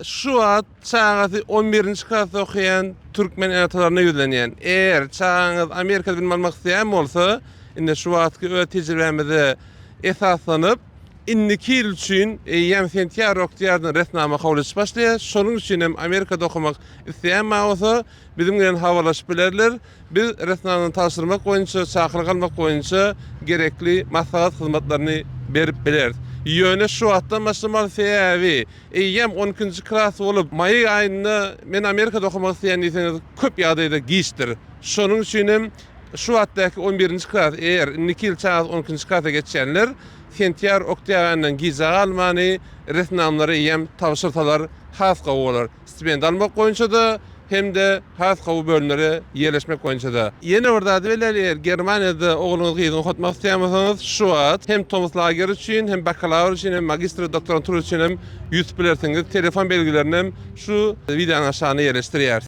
Şu wagt çagasy on birinji klasda okaýan türkmen ene-atalaryna ýüzlenýän. Eger çagaňyz Amerikada bilim almak isleýän bolsa, indi şu wagtky öz tejribämize esaslanyp, indiki ýyl üçin eýýäm sentýabr, oktýabrdan resminama kabul ediş başlaýar. Şonuň üçin hem Amerikada okamak isleýän bar bolsa, biziň bilen habarlaşyp bilerler. Biz resminamany tabşyrmak boýunça, çakylyk almak boýunça gerekli maslahat hyzmatlaryny berip bileris. Ýöne şu wagtdan başlamaly, sebäbi Eýýäm on ikinji klas bolup, maý aýynda men Amerikada okamak isleýän diýseňiz, köp ýagdaýda giçdir. Şonuň üçin hem şu wagtdaky on birinji klas, eger indiki ýyl çagasy on ikinji klasa geçýänler sentýabr, oktýabr aýyndan gijä galmany resminamalary eýýäm tabşyrsalar has gowy bolar. Stipendiýa almak boýunça-da, hem-de has gowy bölümlere ýerleşmek boýunça-da. Ýene bir zady belläli, eger Germaniýada ogluňyzy, gyzyňyzy okatmak isleýän bolsaňyz, şu wagt hem tomus lageri üçin, hem bakalawr üçin, hem magistr we doktorantura üçin hem ýüz tutup bilersiňiz. Telefon belgilerini hem şu wideonyň aşagyna ýerleşdirýäris.